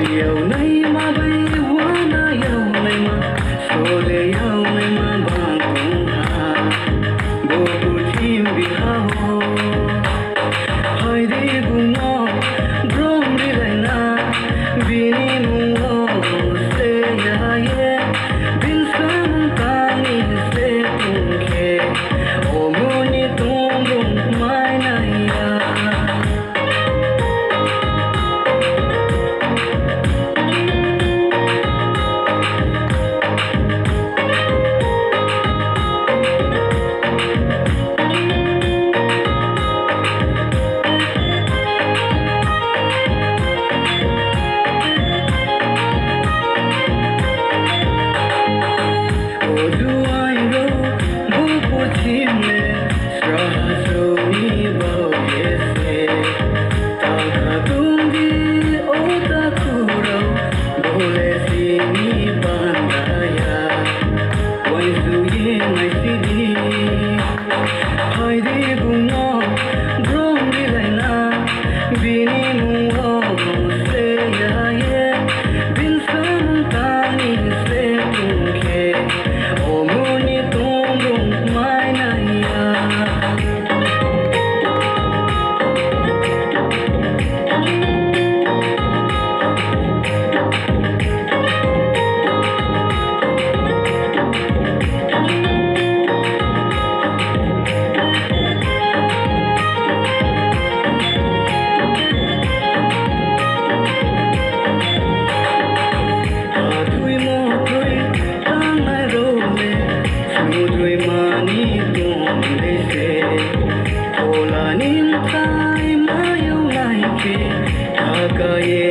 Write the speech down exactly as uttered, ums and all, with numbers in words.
Yaonaima bai wana yaonaima, sole yaonaima bang tongha, bo purthim bihao. Phaidi buno brom rilaina, bini mungo sleyaye, bin samung tangni se tongkhe, omoni tongbung mainaya. O juairok bo purthimni sraha sroni baoyese, talkha tongdi o takhurok bole sini bandaya, uansukye naisidi. Phaidi buno brom rilaina, bini mungo sleyaye, bin samung tangni se tongkhe, omoni tongbung mainaya. Atwi motwi tangnai rokle, sumudwi mani tongde se. Pholani mthai mayung lai khe, thakaye